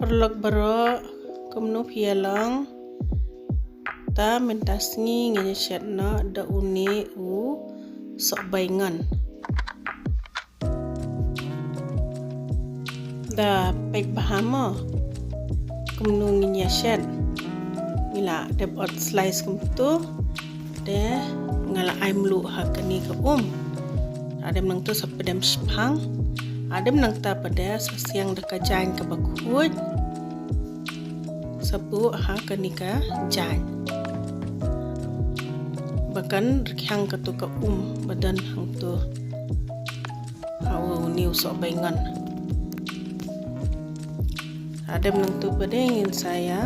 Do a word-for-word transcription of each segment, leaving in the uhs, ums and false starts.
Paralok baroh, kumno phi ïa long? Ta mynta sngi ngin ïa shet noh da une u sohbaingan. Da peit bha mo kumno ngin ïa shet. Ngi la dep ot slice kumto. Te nga la ai mluh ha kane ka um. Hadien nangta sa pdem shiphang. Hadien nangta pat de sa siang da ka jaiñ kaba khuid. Sa buh ha kane ka jaiñ. Ba kan rkhiang kato ka um ba don hangto. Ha une u sohbaingan. Hadien nangta pat de ngin sa ïa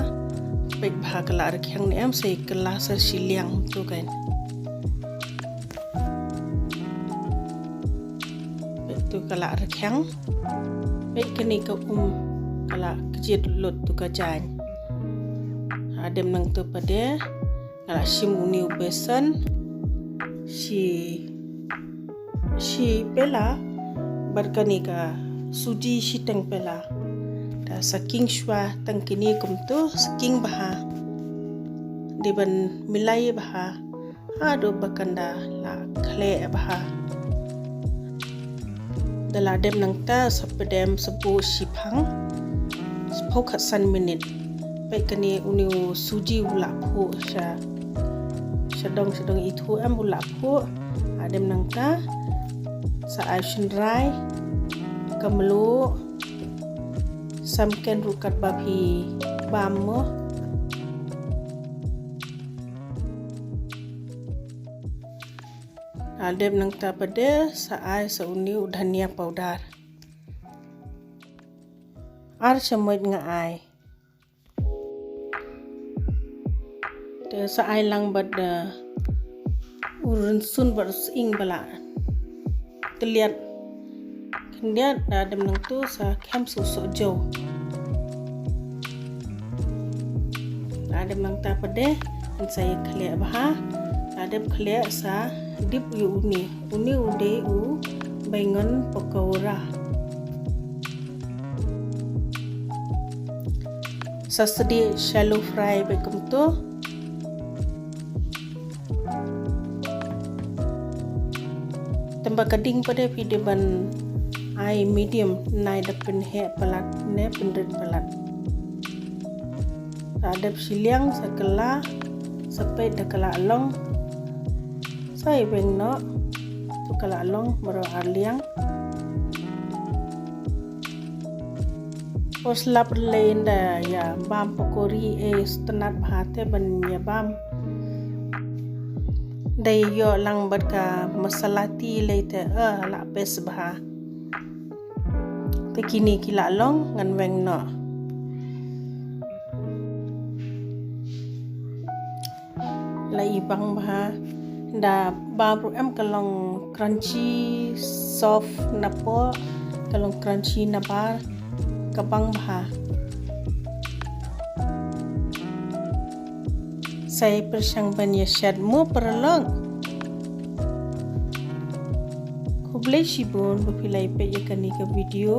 peit bha ka la rkhiang ne em, sa ïa kylla sa shiliang to kan. Peit to ka la rkhiang. Peit kane ka um ka la kjit lut to ka jaiñ. Hadien nangta pat de nga la shim une u besan shi, shi pela bad kane ka suji shiteng pela. Da sa king shuwa tang kine kumto, sa king bha. Dei ban milai bha haduh ba kan da la khleh bha. Da la dep nangta sa pdem sa buh shiphang shiphew khatsan minit. Peit kane une u suji u la phuh sha, sha dong, sha dong ithuh em u la phuh. Hadien nangta sa ai shynrai, ka mluh, samken ruh katba phi bam mo. Hadien nangta pat de sa ai sa une u dhania powder. Ar chamoit nga ai. Te sa ai lang bad, eh, u rynsun bad u sying ba la tylliat. Khyndiat, da dep nangta sa khem sa u sohjew. Da dep nangta pat de, ngin sa ïa khleh bha. Da dep khleh sa dip ïa une. Une u dei u baingan pakora. Sa sdie shallow fry beit kumto. Tang ba ka ding pat de phi dei ban ai medium, nai da pynheh palat ne pynrit palat. Sa dep shiliang sa kylla, sa peit da ka la long. Sa ïa weng noh, to ka la long baroh ar liang. Pos lap lei nda ïa bam pakori e sngewtynnat bha te ban ïa bam. Da ïoh lang bad ka masala tea lei te, eh, la best bha. Te kine ki la long ngan weng noh. La i bang bha. Da bam ruh em ka long crunchy, soft napoh, ka long crunchy nabar, ka bang bha. Sa ïa pyrshang ban ïa shet mo paralok. Khublei shibun ba phi la ïa peit ïa kane ka video.